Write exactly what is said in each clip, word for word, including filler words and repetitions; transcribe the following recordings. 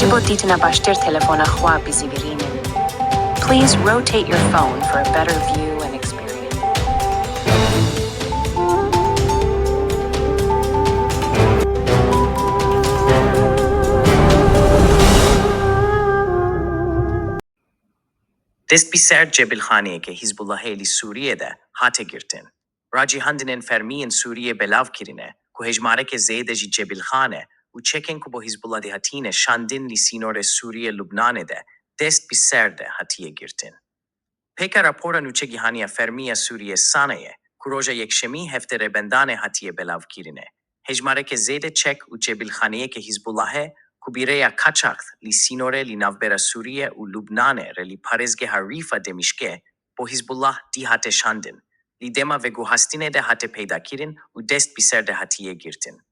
Ji bo dîtina baştir telefona xwe bizîvirînin. Please rotate your phone for a better view and experience. Dest bi ser cebilxaneyeke Hizbullahê li Sûriyê de hate girtin. Ragihandinên fermî yên Sûriyê belav kirine ku hejmareke zêde ji cebilxane û çekên ku bo Hizbullah dihatîne şandin li sînorê Sûriyê-Lubnanê de dest bi ser de hatiye girtin. Pêka rapora nûçegihaniya fermî ya Sûriyê SANA ye ku roja Yekşemî heftê Rêbendanê hatiye belavkirine. Hejmareke zêde çek û cebilxaneyeke Hizbullahê ku bi rêya kaçax li sînorê li navbera Sûriyê û Lubnanê re li parêzgeha Rîfa Demîşkê bo Hizbullah dihate şandin, li dema veguhastinê de hate peydakirin û dest bi ser de hatiye girtin.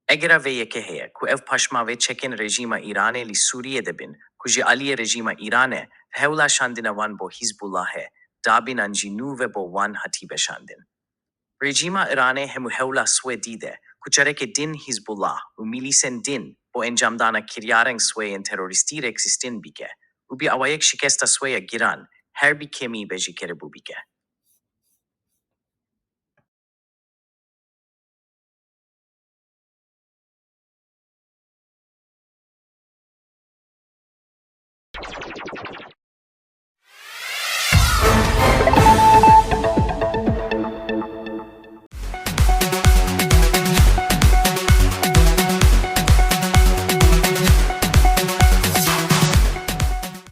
Egera vê yekê heye ku ev paşma vê çekên rejîma Îranê li Sûriyê de bin ku ji aliyê rejîma Îranê hewla şandina wan bo Hizbullahê dabîn an jî nû ve bo wan hatîbe şandin. Rejîma Îranê hemû hewla swê dîde ku çarekê din Hizbullah û milîsên din bo encamdana kiryarên swêyên terorîstî rêkxistin bike û bi awayek şikesta swê ya giran her bi kêmî be jî keribû bike.